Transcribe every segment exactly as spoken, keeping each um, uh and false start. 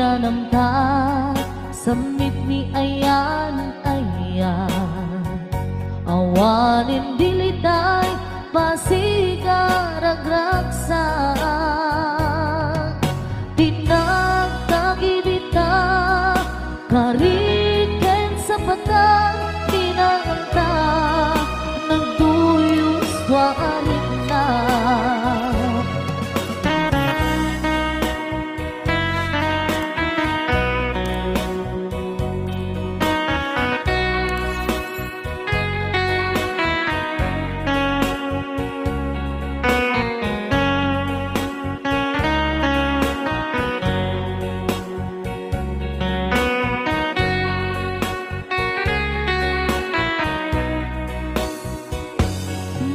Namta, sammit ni ayan-ayan. Awanen dilitay, pasiga ragragsak. Tinagtagidita, kari ken sapatan, tinagta, nagduyos warinna.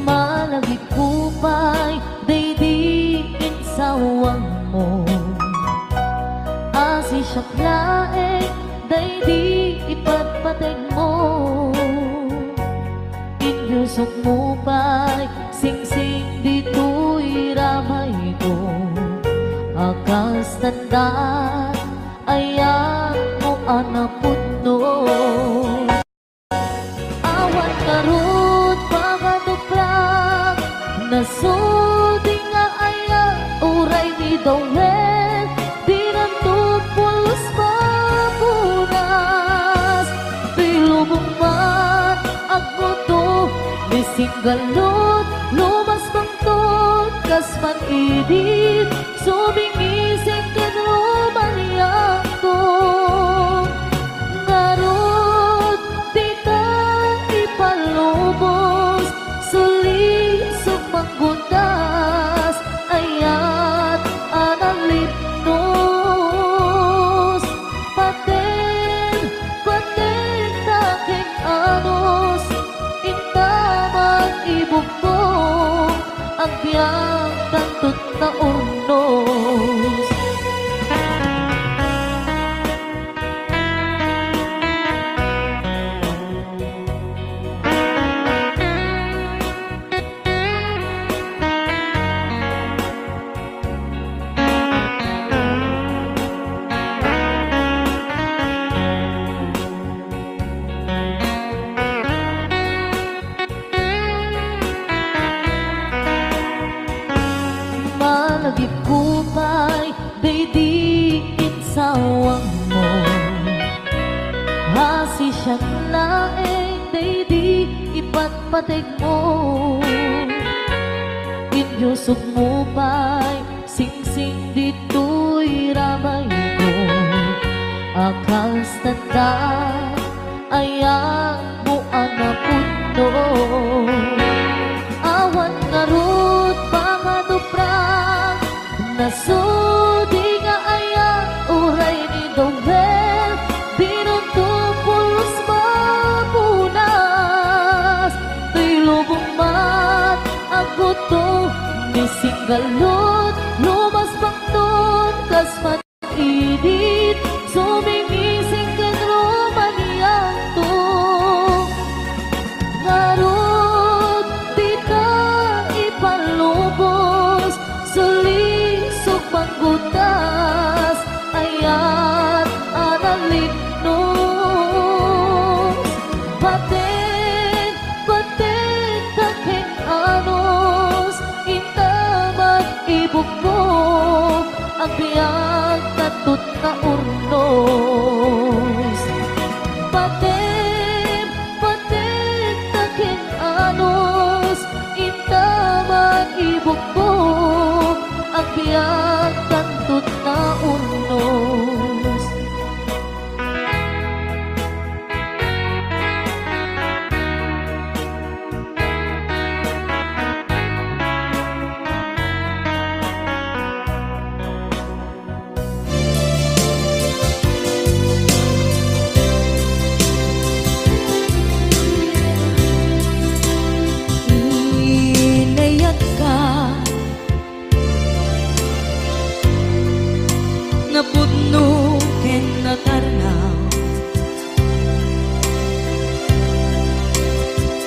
Malagipko pay daydi insawangmo. Asisiak laeng daydi ipatpategmo. Inyusokmo pay singsing ditoy ramayko. A kas tanda, ayanmo a napudno. Awan ngarud pangatuprak, nasudi nga ayat, uray ni Dawel, dinanto pulos mapunas. Toy lubong man, agguto, ni singgalud, lumasbangto, kas man idi, sumingisi ken rumaliangto. Ngarud, dita ipalubos, sulisog manggutas, ayat a nalipnos. Paten, paten ta ken anus, inta man ibukko, agbiag tanto ta urnos. Malagipko pay daydi insawangmo. Asisiak laeng daydi ipatpategmo. Inyusokmo pay singsing ditoy ramayko. A kas tanda, ayanmo a napudno. Awan ngarud pangatuprak, nasudi nga ayat, uray ni Dawel, dinanto pulos mapunas. Toy lubong man, agguto, ni singgalud, lumasbangto, kas man idi, sumingising ken rumaliangto. Ngarud, dita ipalubos, sulisog manggutas, ayat a nalipnos. Paten, paten ta ken anus, inta man ibukko, agbiag tanto ta urnos. Paten, paten ta ken anus, inta man ibukko, agbiag tanto ta urnos. Inayatka, napudno ken natarnaw.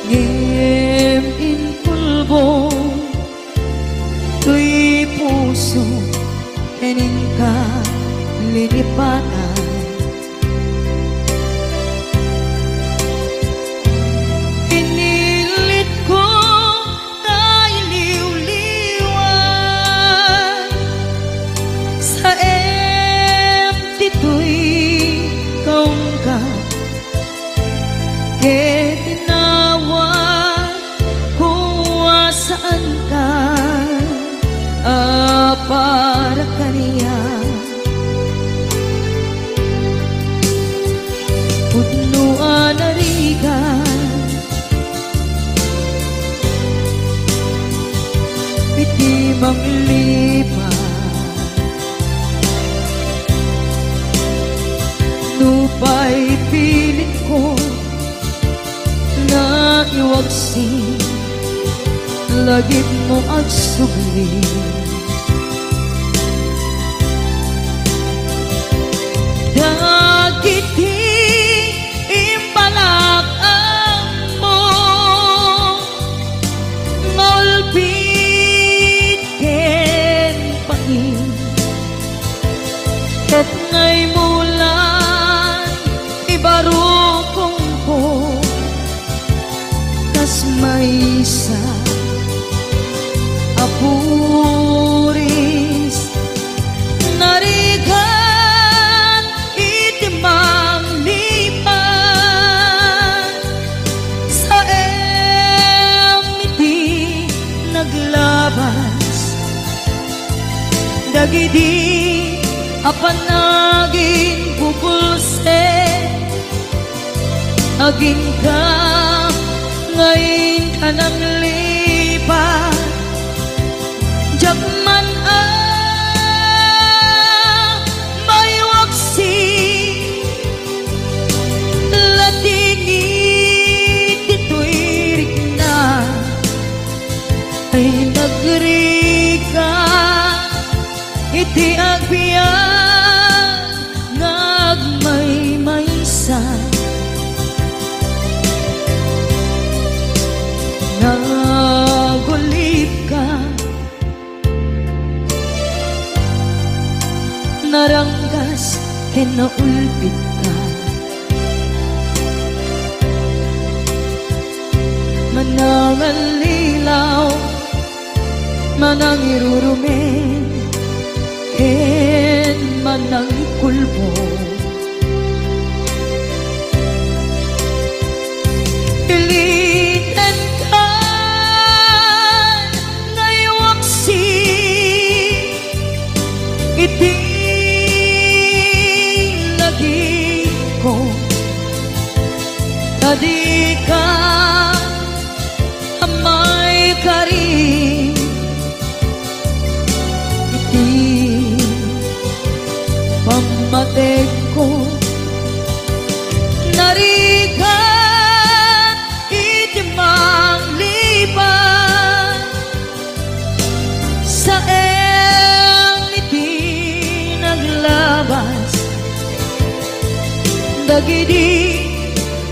Ngem impulbo toy puso ken inka Linipatan. Inilitko nga iliwliwan. Saem ditoy kaungkat. Ket inawat ko a saanka a para kaniak. Pudno a narigat iti manglipat. Nupay pilit ko nga iwaksi, lagipmo agsubli. Dagiti imbalak ammo nga ulpit ken pain, ket nga imulan ibarukongko kas maysa a puris. Narigat iti manglipat, saem iti naglabas dagidi a panaginbubulsek. Aginka nga inka nanglipat, diak man a maiwaksi. Lating iti tuirikna ay nagrigat iti agbiag nga agmaymaysa. Nagulipka, naranggas ken naulpitka. Manangallilaw, manangirurumen, ken manangikulbong. Ilitenkan nga iwaksi iti lagipko, ta dika a maikari iti pammategko. Narigat iti manglipat, saem iti naglabas dagidi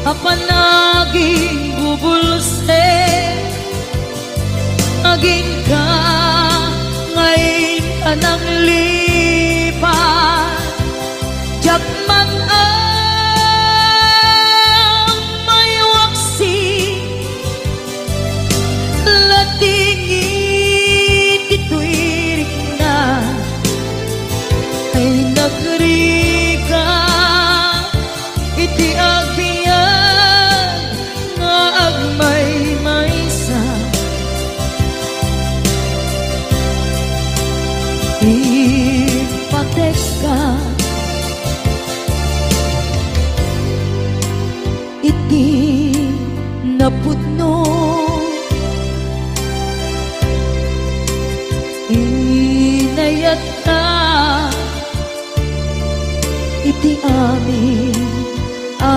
a panaginbubulsek. Aginka nga inka nanglipat, diak man a maiwaksi. Lating iti tuirikna ay nagrigat iti agbiag nga agmaymaysa. Impatekka iti napudno, inayatta iti amin a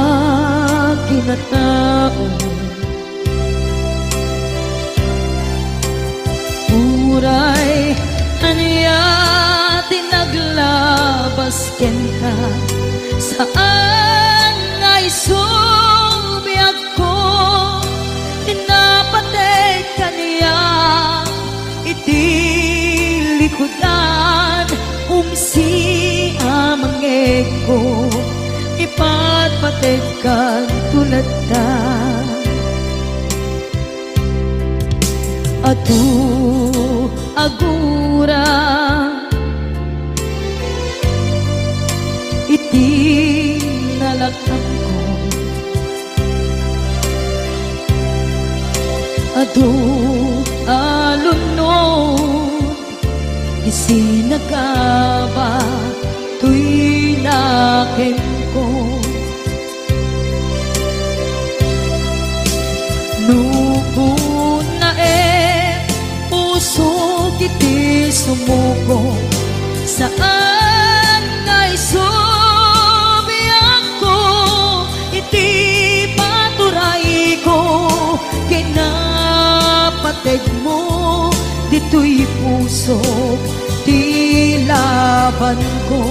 kinatao. Uray ania ti naglabas kenka, saan nga isu biagko, napateg kaniak iti likudan, umsi a man ko, ipatpategkanto latta. Adu a gura iti nalakangko. Adu a lunod ti sinagaba toy nakemko. No kunnaem, pusok iti sumuko, saan nga isubiakko iti paturayko, kinapategmo ditoy pusok ti labanko.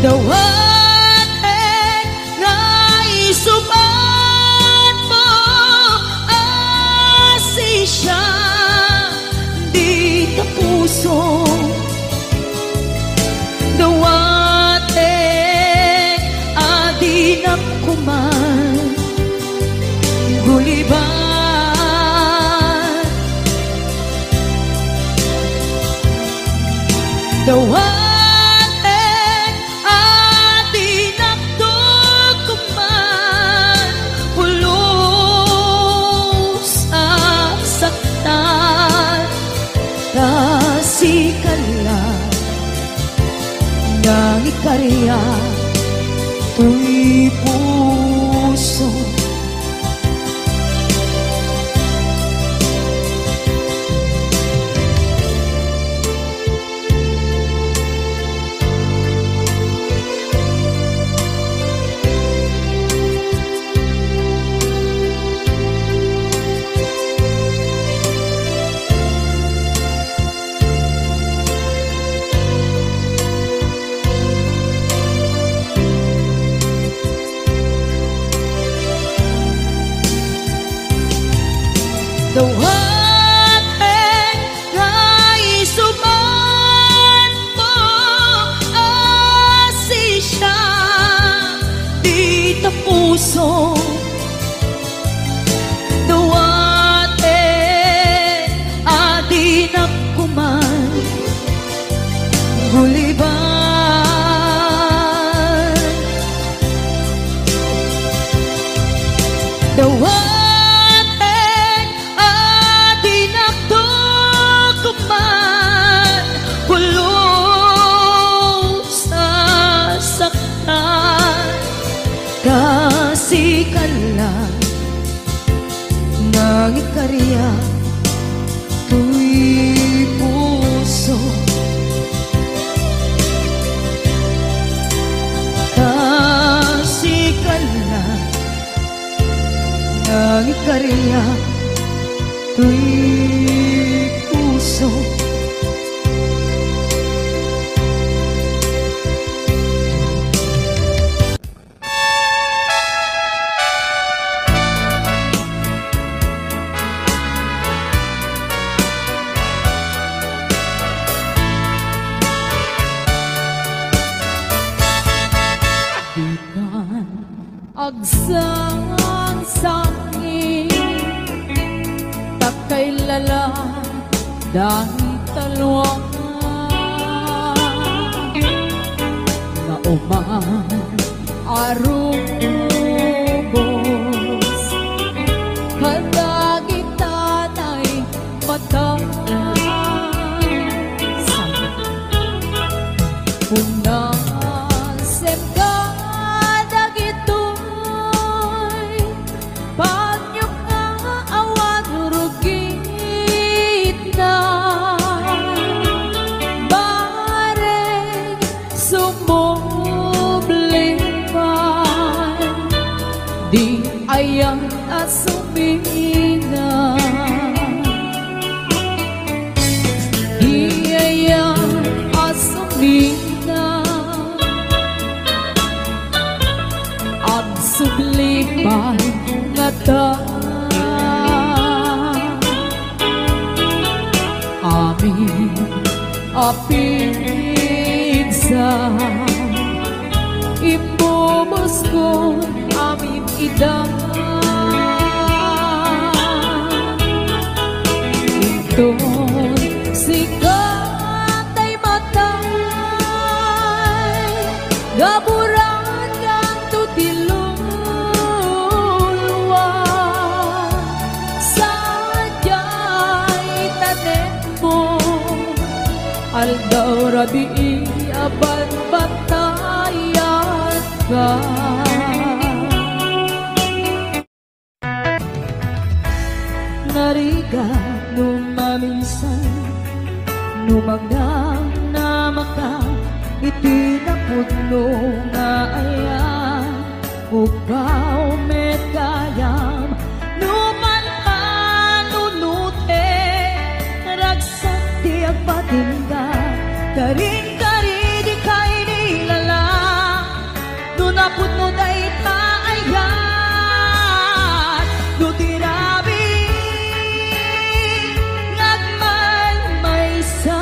Dawatek nga isubatmo a sisya dita puso. Dawatek a dinak koman guliban. Dawatek a dinak koman pulos a saktan. Ta sika la nangikariak toy puso. Dawatek nga isubatmo a sisya dita puso. Dawatek a dinak koman guliban. Dawatek a dinak koman pulos a saktan. Ta sika la nangikariak toy puso. Ta sika la nangikariak toy puso. Dikan agsangsangi, ta kailala dagita luanga nga uman a rubos kadagita naimata. Sa unasem kadagitoy panyo nga awan rugitna, bareng sumubli pay di ayan a sumina. Di ayan a sumina. Agsubli pay ngata. Amin Apigsa, imbubuskon amin ida. Inton sika tay matay, gaburan kanto ti luluwa. Sadiay tanem mo, aldaw rabii a banbantayan ka. Narigat no maminsan, no magnamnama ka iti napudno nga ayat. Upaw met gayam no panpanunotek, ragsak ti agbatinda, karin-kari dikay nilala. No napudno dayta ayat, no ti rabii nga agmaymaysa,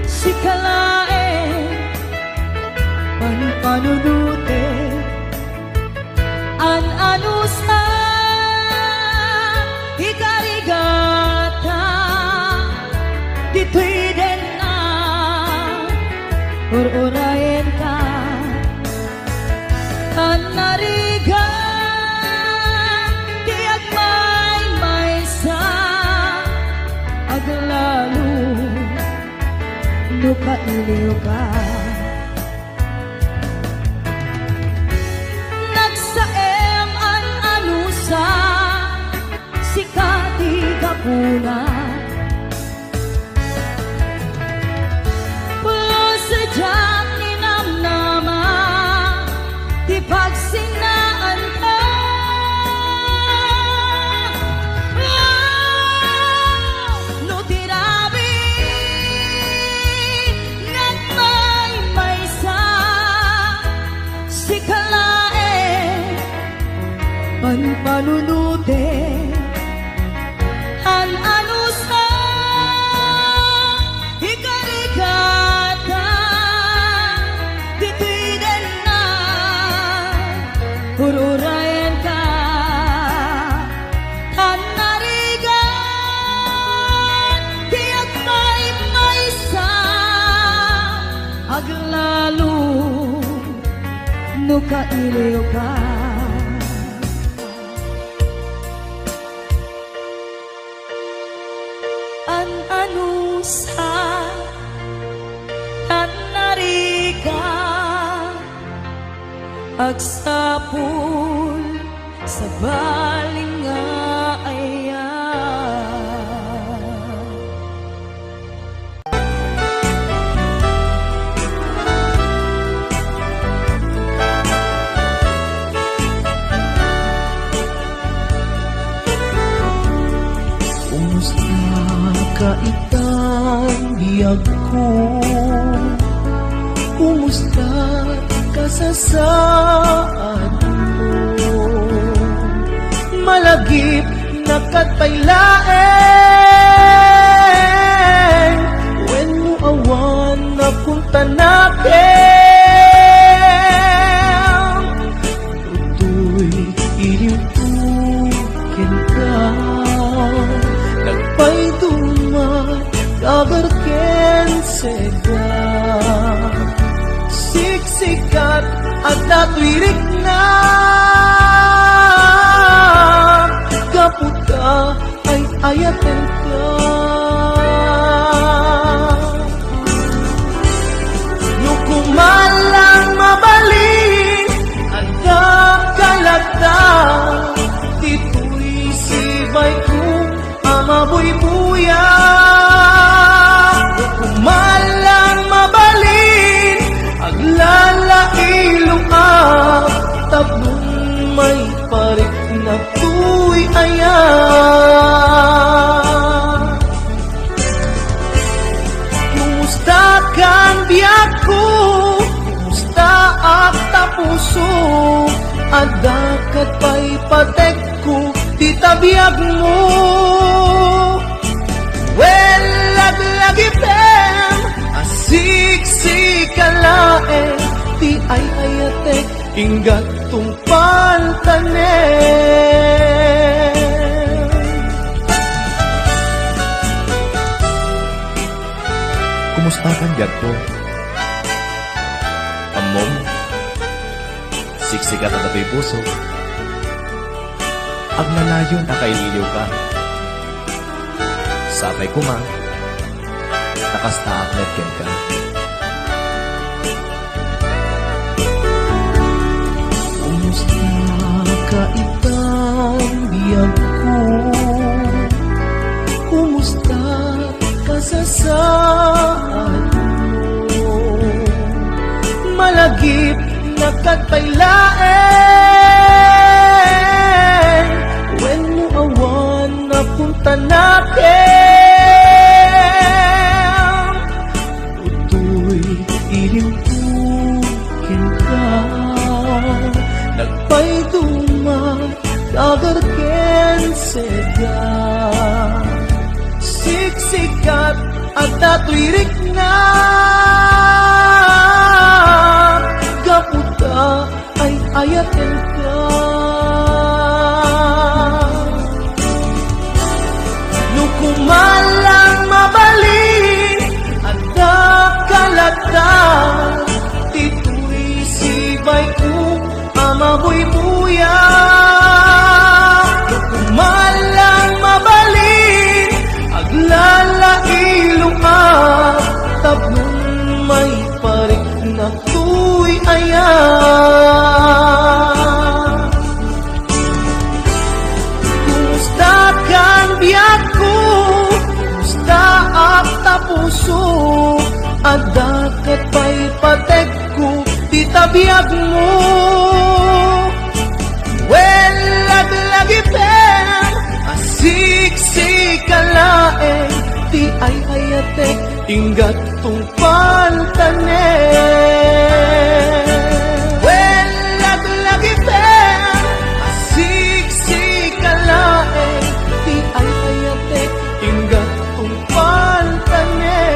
sika laeng panpanunotek. An-anusa, ikarigata, ditoy denna, ur-urayenka. Tan narigat ti agmaymaysa, aglalo no kailiwka. Nagsaem an-anusa, sika ti gapuna. Pulos sadiak ninamnama ti pagsinnaanka. No ti rabii nga agmaymaysa, sika laeng panpanunotek. An-anusa, ikarigata, ditoy denna, ur-urayenka. Tan narigat ti agmaymaysa, aglalo no kailiwka. An-anusa, tan narigat, agsapul, sabali nga ayat. Kumusta ka itan biagko? Kumusta kasasaadmo? Malagip na ket pay laeng wenno awan a kuntanakem. Toy iliwko kenka, nagpayduma, kagar ken seda. Siksikat, adda toy rikna, gapu ta ay-ayatenka. No koma lang mabalin, adda ka latta, ditoy sibayko a mabuybuya. No koma lang mabalin, aglalailoak, tapno maiparik na toy ayat. Kumusta kan biagko? Kumusta ak ta puso? Adda ket pay patekko ti tabiagmo. Wen, laglagipem, Ay-ayatek, inggat tungpaltanem. Kumusta kan biagko? Ammom, siksikat a datoy puso. Agnanayon a kailiwka. Sapay koma, ta kasta ak met kenka. Kumusta ka itan biagko? Kumusta kasasaadmo? Malagipnaka pay laeng wenno awan napuntanakem. Toy ilimko kenka, nagpayduma, dagar ken sega. Siksikat a datoy rikna, gapu ta ay-ayatenka. No koma lang mabalin, adda ka latta, ditoy sibayko a mabuybuya. No koma lang mabalin, aglalailoak tapno maipariknak toy aya. Kumusta kan biagko? Kumusta ak ta puso? Adda ket pay pategko ti tabiagmo. Wen, laglagipem a siksika laeng ti ay-ayatek, inggat tungpaltanem. Wen, laglagipem a siksika laeng ti ay-ayatek, inggat tungpaltanem.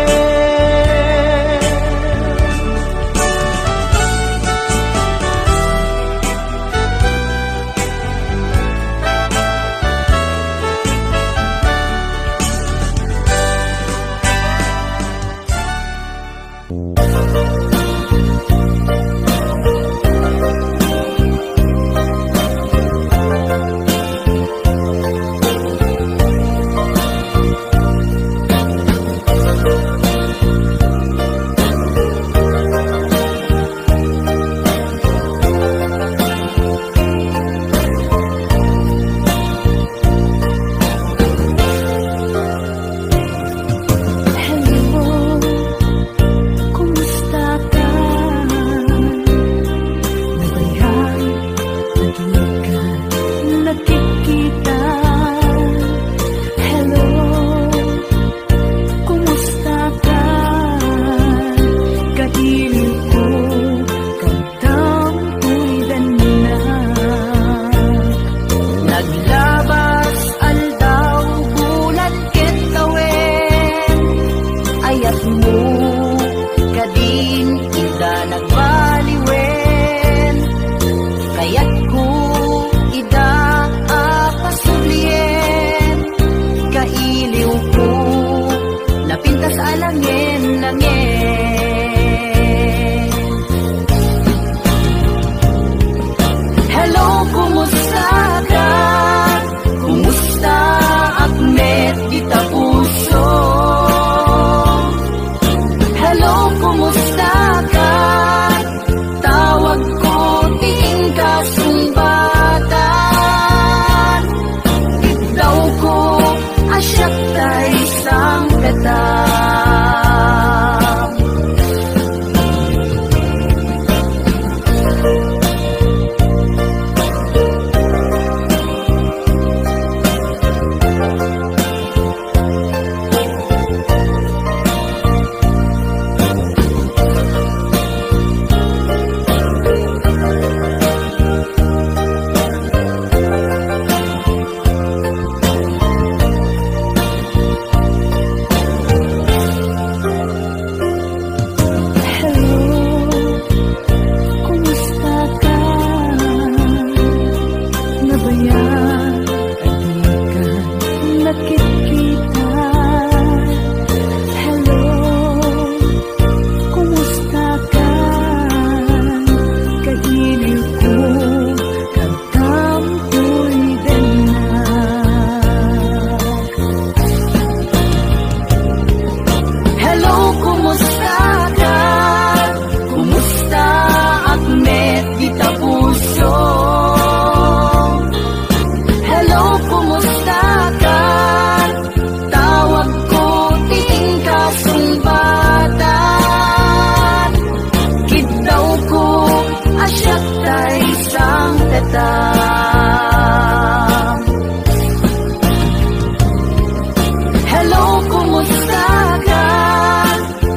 Hello, kumusta ka?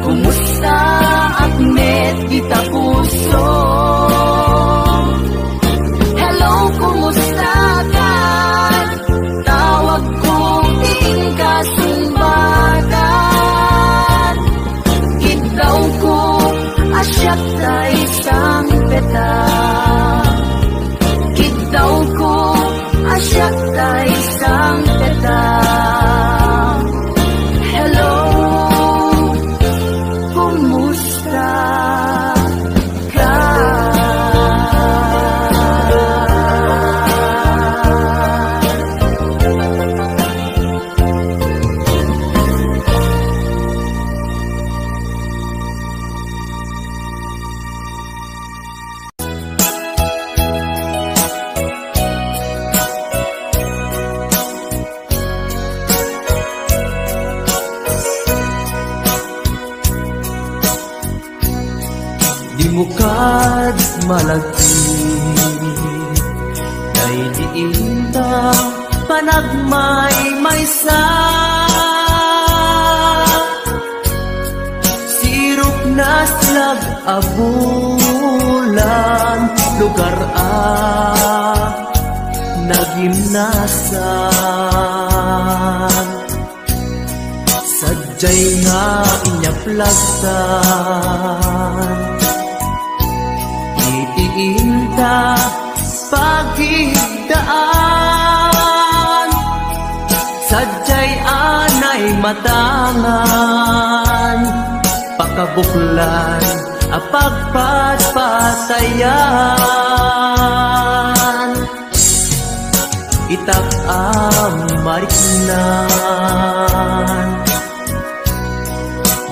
Kumusta at met kita puso? Hello, kumusta ka? Tawag ko, diin ka sumbatan. Kiddaw ko, a siak tay sangpeta. Kiddaw ko, a siak tay sangpeta. Hello, kumusta ka? Dimo kad malagip, daydi inta panagmaymaysa. Sirok naslag a bulan, lugar a nagimnasan. Sadiay nga inyaplag ta iti inta pagiddaan. Sadiay anay matangan, pakabuklan a pagpatpatayan. Itak a mariknan,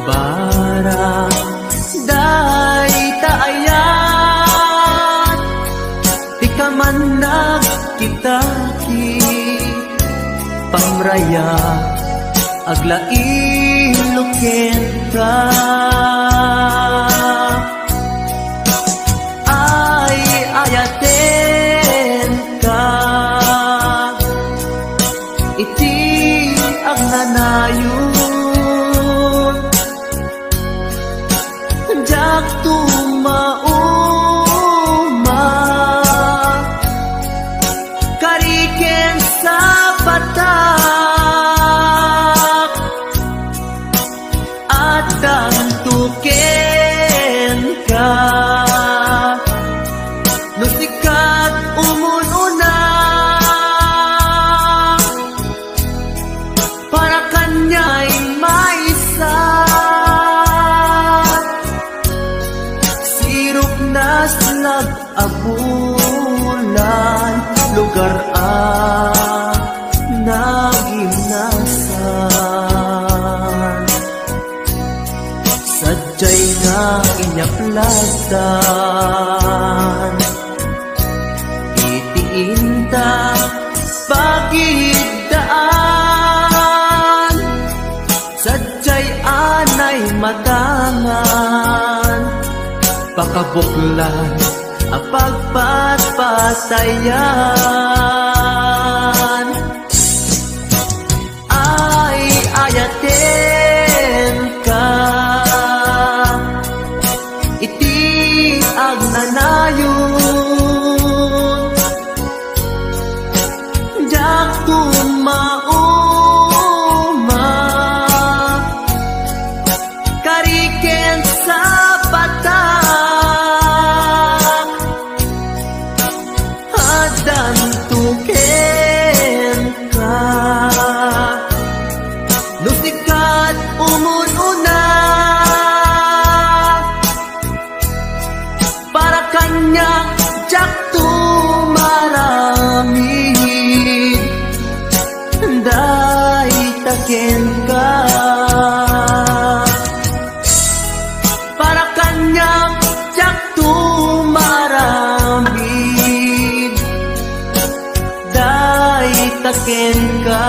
barang dayta ayat, ti kamannag kitaki, pamraya, aglailo kenka. Ay, ayatenka iti agnanayon. Diak tumauma kari ken sapatak. Addanto kenka no sika ti umun-una. Para kaniak maysa, sirok naslag a bulan, lugar a nagimnasan. Sadiay nga inyaplag ta iti inta pagiddaan. Sadiay anay matangan, pakabuklan a pagpatpatayan. Ay, ayatenka iti agnanayon. Diak tumauma kari ken sapatak. Addanto kenka no sika ti umun-una. Para kaniak, diak tumaramid dayta kenka. Para kaniak, diak tumaramid dayta kenka.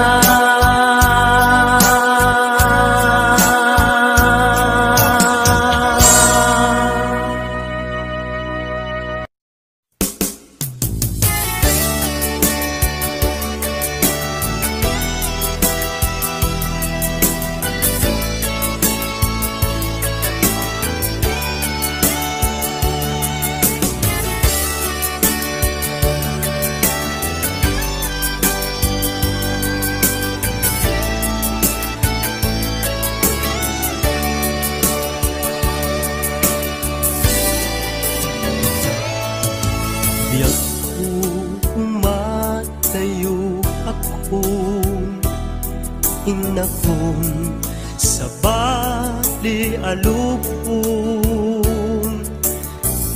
Nakun, sabali a lubong,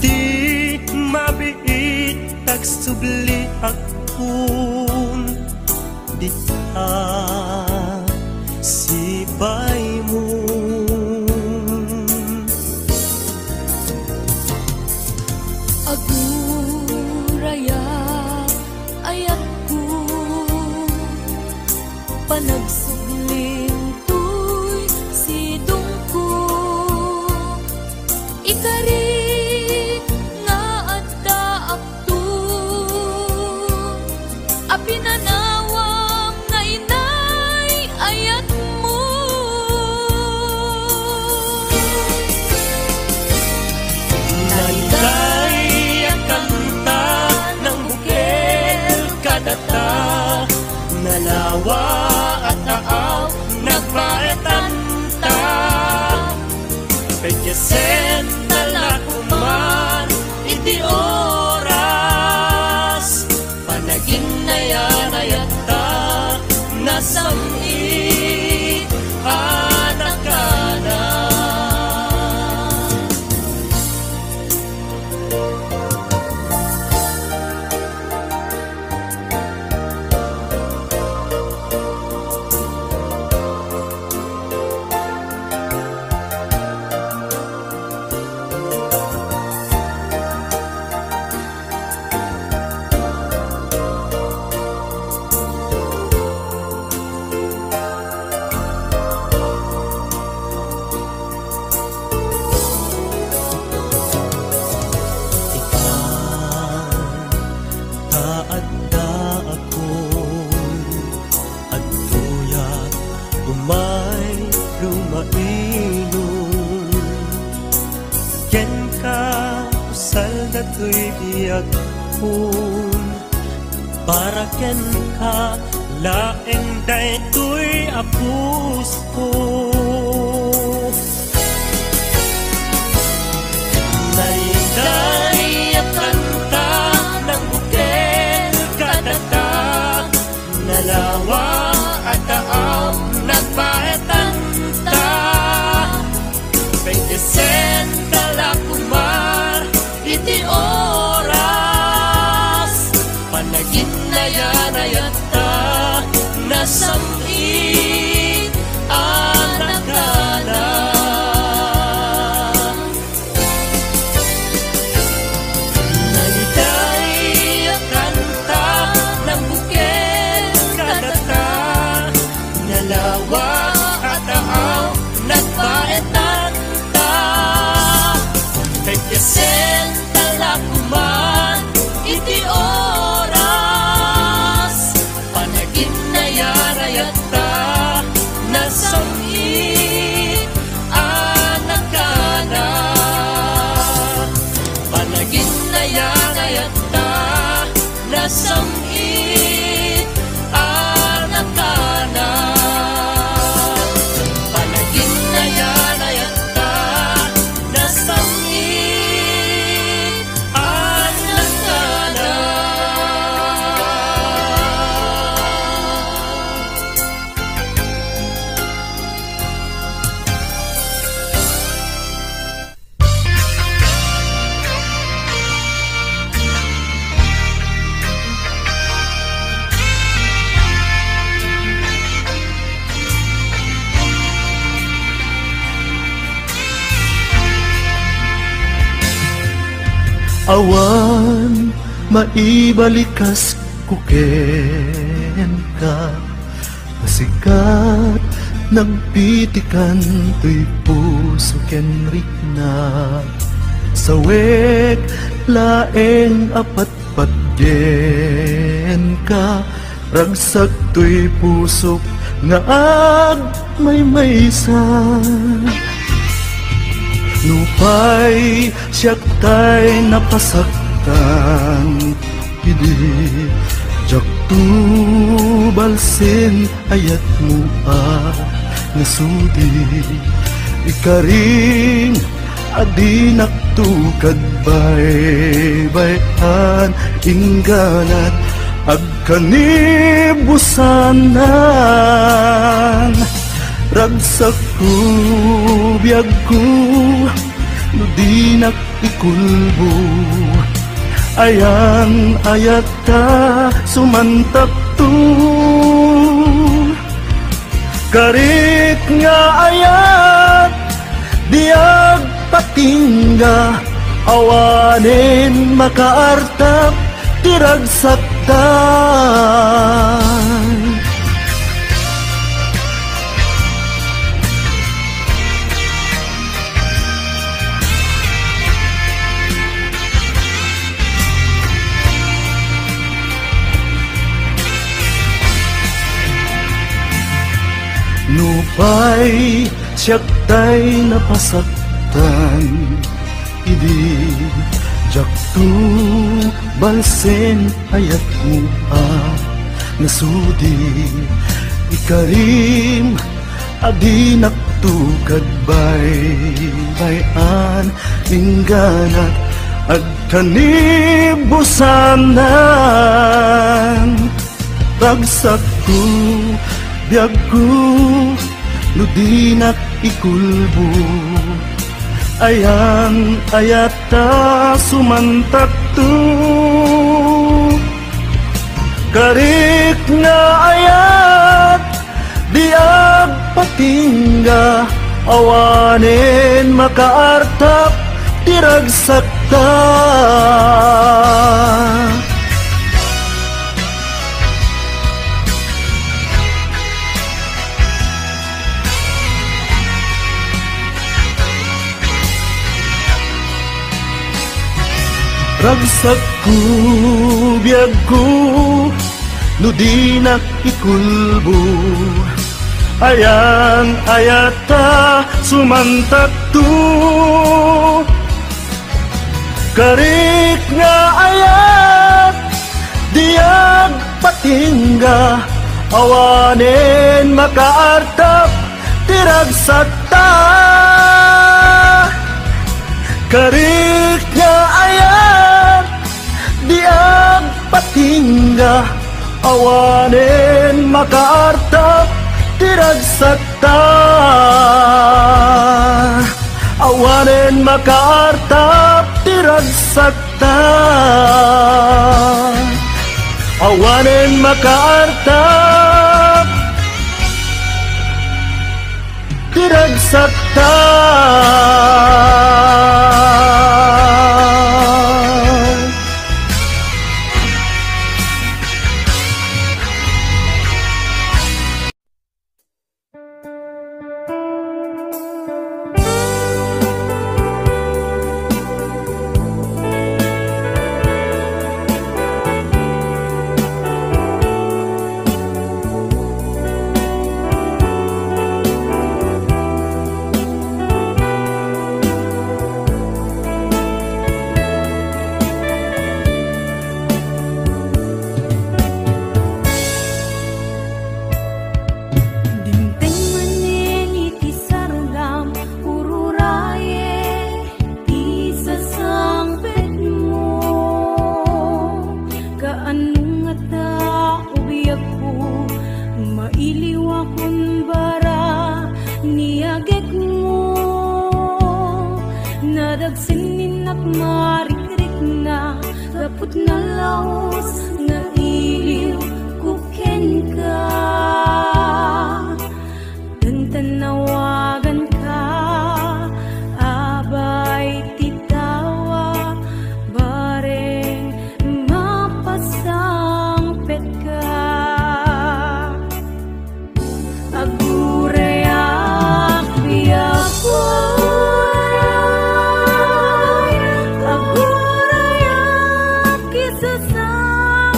ti mabiit agsubli akkun, dita sipay mo. Aguraya, ayatko, panagsubling toy sidongko. Ikari nga addaakto a pinanawam nga inay ayatmo. Naiday a kanta nang bukel kadata, nalawa a taaw nagbaetanta. Pagyasen ta la koman iti oras, panaginnayan-ayatta, nasam-it a nakana. Ikaw, ta addaakon, adtoyak umay lumainom. Kenka, usal datoy biagkon, para kenka laeng daytoy a pusko. Naiday a kanta nang bukel kadata, nalawa a taaw nagbaetanta. Pagyasen ta la koman iti oras, panaginnayan-ayatta, nasam-it a nakana. Naiday a kanta nang bukel kadata, nalawa a taaw nagbaetanta. Pagyasen ta la koman iti oras, panaginnayan-ayatta, nasam-it a nakana. Panaginnayan-ayatta, nasam-it a nakana. Panaginnayan-ayatta, nasam-it a nakana. Awan maibalikas ko kenka. Nasikat, nagpitikan toy puso ken rikna. Sawek laeng a patpatgenka, ragsak toy pusok nga agmaymaysa. Nupay siak tay napasaktan, idi diak tubal sen ayatmo a nasudi. Ikarin a dinak tukad baybay-an, ingganat Agkanibusanan, ragsakko, biagko, no dinak ikulbo. Ayan-ayatta, sumantakto. Karik nga ayat, di agpatingga, awanen makaartap ti ragsakta. Nupay siak tay napasaktan, idi diakto balsen ayatmo a nasudi. Ikarim a dinakto kad baybay-an, ingganak agkanibusanan. Ragsakko, biagko, no dinak ikulbo. Ayan-ayatta, sumantakto. Karik nga ayat, di agpatingga, awanen makaartap ti ragsakta. Ragsakko, biagko, no dinak ikulbo. Ayan-ayatta, sumantakto. Karik nga ayat, di agpatingga, awanen makaartap ti ragsakta. Karik nga ayat, di agpatingga, awanen makaartap ti ragsakta. Awanen makaartap ti ragsakta. Awanen makaartap ti ragsakta. Dimteng manen iti sargam, ururaye ti sasangpetmo. Kaano ngata, o biagko, mailiwakon bara ni agekmo? Nadagsen ni innak marikrikna, gapu ta nalaus nga iliwko kenka. Tantan nawaganka, abay ti tawa, bareng mapasangpetka. Agurayak, biagko, agurayak, isasang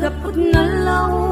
Gapu ta nalaw